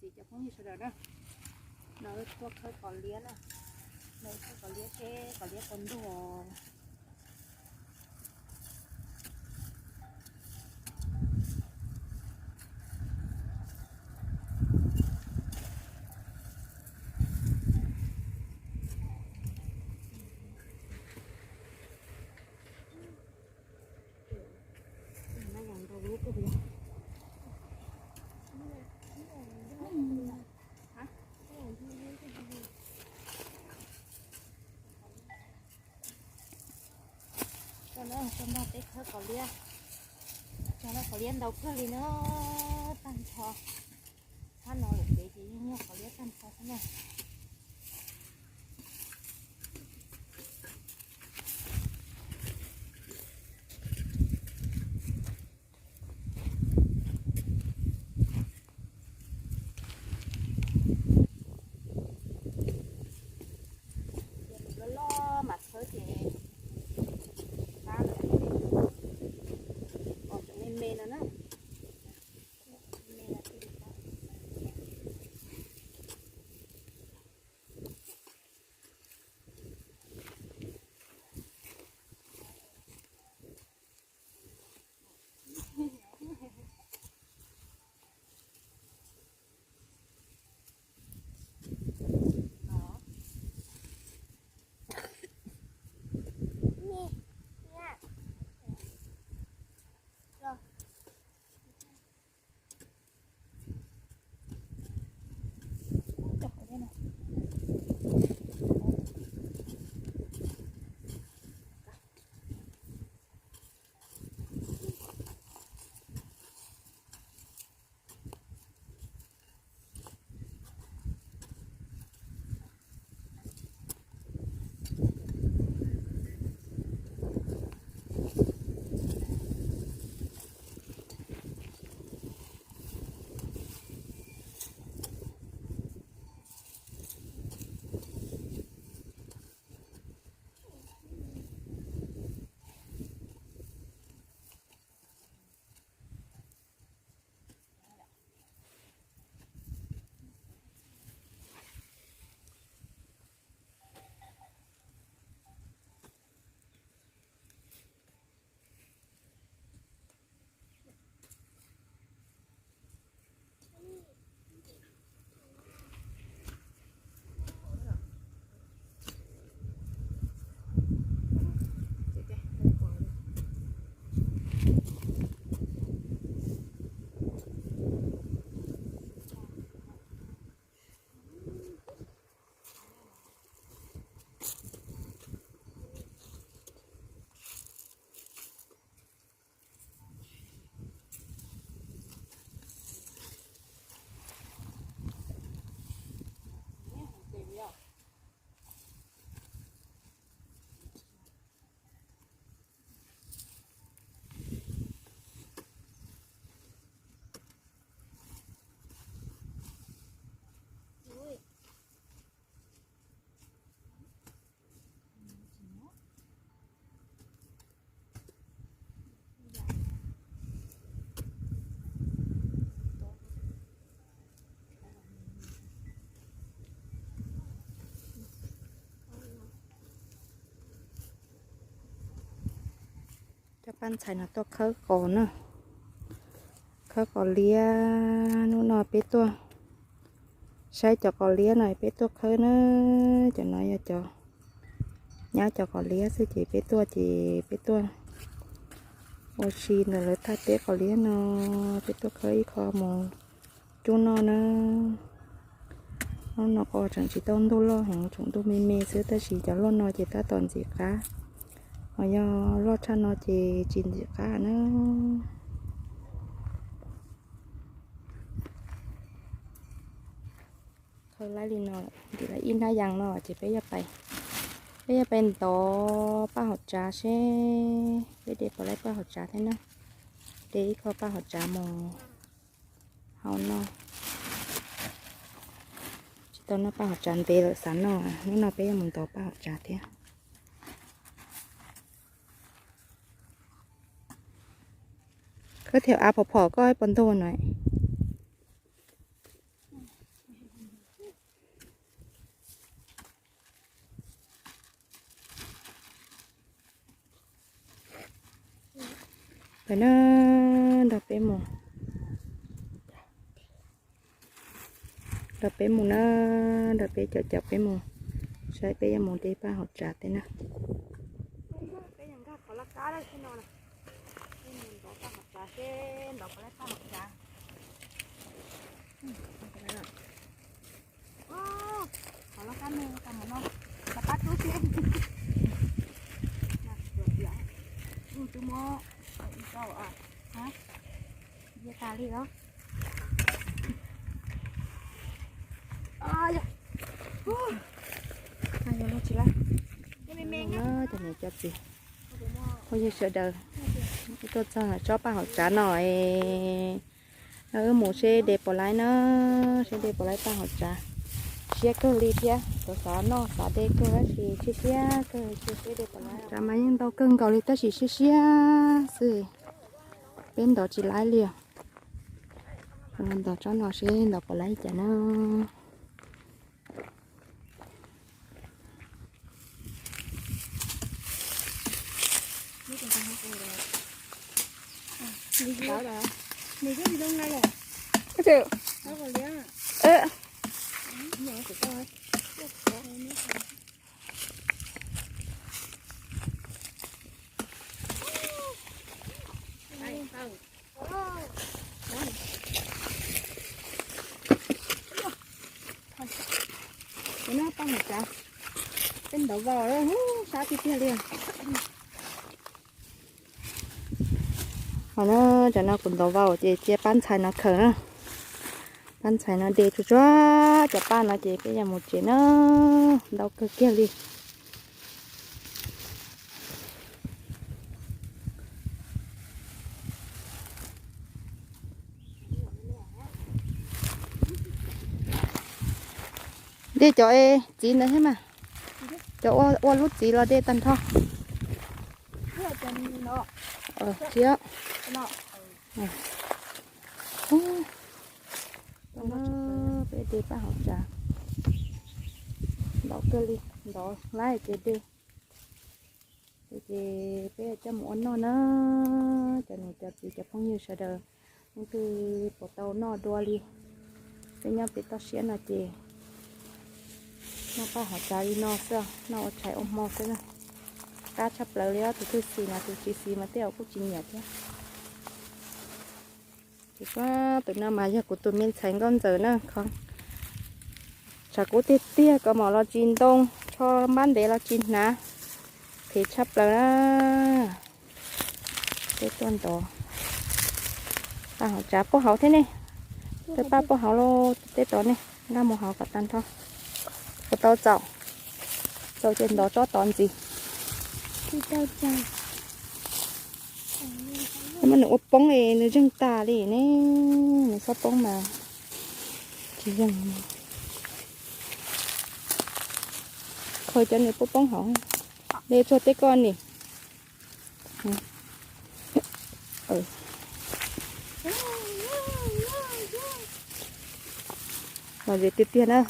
Txiv cov phooj ywg sawv daws na, no tuaj khawb kos liab na, no khawb kos liab seb kos liab puas ntuag. Tso na, tso nrog peb khawb kos liab. Tso na, kos liab ntau kawg li na, tag nrho. Thab no lawm pem ces yeej yog kos liab tag nrho xwb na. Loj loj mas khawb ces qab lawm, pom tseem me me no na. Me no thiaj li qab. Cov pab ntxhais no tuaj khawb kos na, khawb kos liab. Hnub no peb tuaj saib cov kos liab no peb tuaj khawb na. Cov no yog cov, nyab cov kos liab xwb ces peb tuaj ces peb tuaj ua si ntawm lawv thaj teb kos liab no, peb tuaj khawb ib qho mus cub noj na. Hnub no kuj tseem tsis tau ntuj loj heev, tseem ntuj me me xwb, tab sis cov loj no ces tab tom ntxim qab, ho yog loj tshaj no ces tsis ntxim qab na. Khawb laib li no, ntim lawv ib hnab yas no ces peb yuav pais, peb yuav pais ntov paj hauv tsav seb peb de puas laib paj hauv tsav thiab na. De ib qho paj hauv tsav mus hau noj. Tsis tau noj paj hauv tsav ntev lawm xav noj, hnub no peb yuav mus ntov paj hauv tsav thiab. Khawb thiab av phom phom koj puas ntuag no? Ntawm na, nrog peb mus, nrog peb mus na, nrog peb caum caum peb mus saib peb yuav mus de paj hauv tsav tej na. Cov niam cov txiv, phooj ywg sawv daws, wb tuaj txog tsob paj hauv tsav no es, no wb mus seb de puas laib na, seb de puas laib paj hauv tsav. Siab kawg li thiab, xav xav noj xav de kawg tab sis siab siab kawg, cia seb de puas laib. Tsav mas yeej ntau kawg nkaus li tab sis siab siab xwb, peb ntov tsis laib li. Ntov tsob no seb ntov puas laib cas na. Paj hauv tsav, peb ntov vau, sab tiag tiag li. Ho na, cov no kuv ntov vau ces cia pab ntxhais no khaws na. Pab ntxhais no de tsuag tsuag cov paj no ces peb yuav mus tsev na, ntau kawg kiag li. De cov txiv ntawd thiab mas, cov ua lub txiv los de tag nrho. Tsis, peb de paj hauv tsav ntau kawg li, ntov laib ces de. Ces peb coj mus ua noj na, cov niam cov txiv cov phooj ywg sawv daws, leej twg puas tau noj dua li. Peb nyob pem toj siab no ces noj paj hauv tsav li no xwb, noj ua tshais ua hmo xwb na. Qab tshaj plaws li os, tus twg xis mas, tus tsis xis mas tej zaum kuj tsis nyiam thiab. Ces tus no mas yog kuv tus me ntxhais nkauj ntxawm na, tshav kub tiag tiag, kaus mom los tsis ntoo, tsho npab ntev los tsis hnav, phem tshaj plaws na. Peb tuaj ntov paj hauv tsav, puag hauv thiab ne, tej paj puag hauv lauj, tej tod ne, nqa mus hauv kom tag nrho. Puas tau txaus? Txaus ces ntov tsob tod ntxiv. Muab nws ua poob es nws zeeg tas li ne, nws txhob poob mas tsis zeeg. Khaws cov nws poob poob hauv, de tsuag tej koj ni. Lom zem tiag tiag na.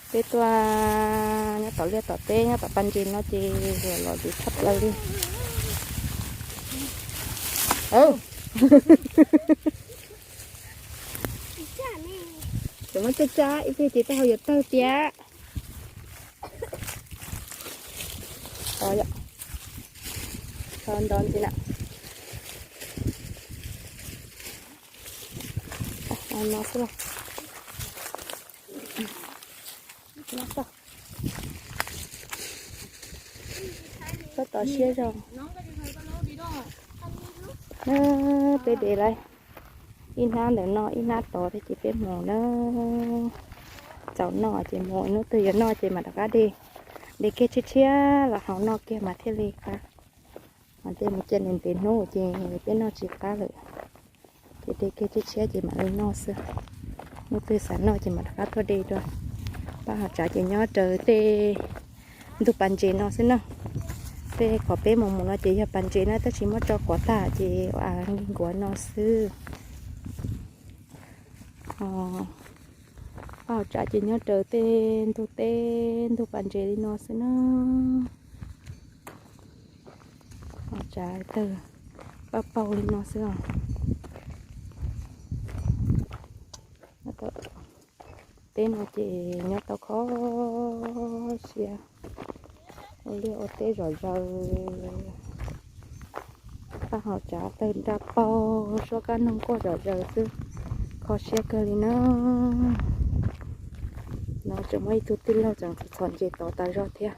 Peb tuaj nyob tom liaj tom teb, nyob tom pas ntses no ces lom zem tshaj plaws li. Tseem muab caj caj ib pliag ces taub hau yuav tawg tiag. Ntov ntxiv na. No xwb. Tsob tod siab zog. Peb de lawm ib hnab ntawm no ib hnab tod thiab ces peb mus na. Txaus noj ces mus, hnub twg yuav noj ces mam rov qab de. De kiag tshiab tshiab los haus noj kiag mas thiaj li qab. Ho tej mus cia ntev ntev hnub ces peb noj tsis qab lawm. Ces de kiag tshiab tshiab ces mam li noj xwb. Hnub twg xav noj ces mam rov qab tuaj de dua. Paj hauv tsav ces nyob raws tej ntug pas ntses no xwb na. Tej qhov peb mus mus no ces yog pas ntses na, tab sis muab tso quav tag ces ua nkuav no xwb. Paj hauv tsav ces nyob raws tej ntug teb ntug pas ntses li no xwb na. Hauv tsav tawg, Paj paug li no xwb os. Teb no ces nyob tau kho siab, ua liaj ua teb zom zaws. Paj hauv tsav tawg nra paug, suab kab noog quaj zom zaws xwb, kho siab kawg li na. No tseem muaj ib tug tij laug tseem txhos ntses tod tas zog thiab.